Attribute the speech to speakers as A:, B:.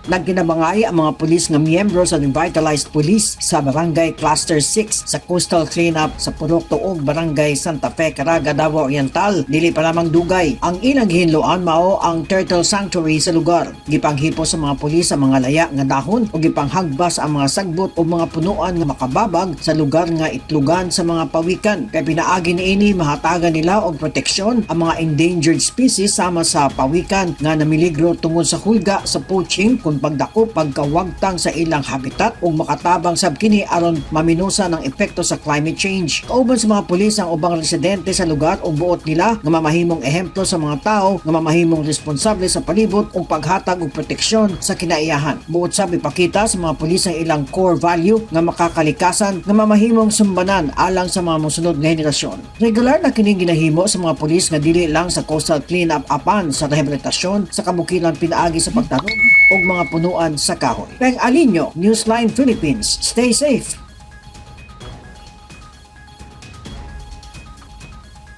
A: Nagkinabangay ang mga pulis nga miyembro sa Revitalized Police sa Barangay Cluster 6 sa coastal cleanup sa Purok Tuog, Barangay Santa Fe, Caraga, Davao Oriental. Dili pa lamang dugay. Ang ilang gihinloan mao ang Turtle Sanctuary sa lugar. Gipanghipo sa mga pulis ang mga laya nga dahon o gipanghagbas ang mga sagbot o mga punuan nga makababag sa lugar nga itlugan sa mga pawikan. Kay pinaagi niini, mahatagan nila og proteksyon ang mga endangered species sama sa pawikan nga namiligro tungod sa hulga sa poaching kung pagdakop, pagkawagtang sa ilang habitat ug makatabang sab kini aron maminusan ang epekto sa climate change. Kauban sa mga pulis ang ubang residente sa lugar ug buot nila nga mamahimong ehemplo sa mga tao nga mamahimong responsable sa palibot ug paghatag og proteksyon sa kinaiyahan. Buot sab ipakita sa mga pulis ang ilang core value nga makakalikasan nga mamahimong sumbanan alang sa mga mosunod nga henerasyon. Regular na kining ginahimo sa mga pulis nga dili lang sa coastal cleanup apan sa rehabilitasyon sa kabukiran pinaagi sa pagtanom og mga punuan sa kahoy. Peng Alinio, Newsline Philippines. Stay safe.